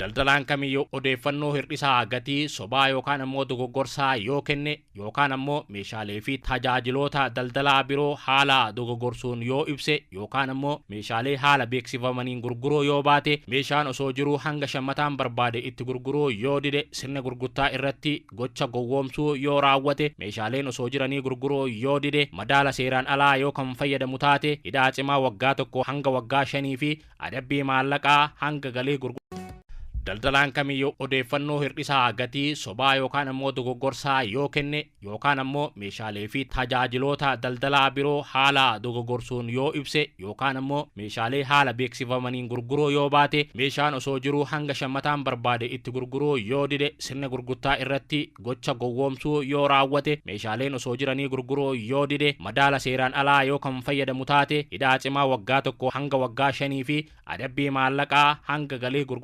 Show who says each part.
Speaker 1: Daldalaan kamiyyuu odeeffannoo hir'isaa gatii sobaa yookaan ammoo dogoggorsaa yoo kenne yookaan ammoo meeshaalee fi tajaajiloota daldalaa biroo haala dogoggorsuun yoo ibse yookaan ammoo meeshaalee haala beeksifamaniin gurguruu yoo baate, meeshaan osoo jiruu hanga shammataan barbaade itti gurguruu yoo dide, sirna gurgurtaa irratti gocha gowwoomsuu yoo raawwate, meeshaaleen osoo jiranii gurguruu yoo dide, madaala seeraan alaa yoo kan fayyadamu taate, hidhaa cimaa waggaa 1 hanga waggaa 5 fi adabbii maallaqaa hanga galii gurgurtaa. Daldalaan kamiyyuu odeeffannoo hir'isaa gatii sobaa yookaan ammoo dogoggorsaa yoo kenne yookaan ammoo meeshaalee fi tajaajiloota daldalaa biroo haala dogoggorsuun yoo ibse yookaan ammoo meeshaalee haala beeksifamaniin gurguruu yoo baate, meeshaan osoo jiruu hanga shammataan barbaade itti gurguruu yoo dide, sirna gurgurtaa irratti gocha gowwoomsuu yoo raawwate, meeshaaleen osoo jiranii gurguruu yoo dide, madaala seeraan alaa yoo kan fayyadamu taate, hidhaa cimaa waggaa 1 hanga waggaa 5 fi adabbii maallaqaa hanga galii gurgurtaa.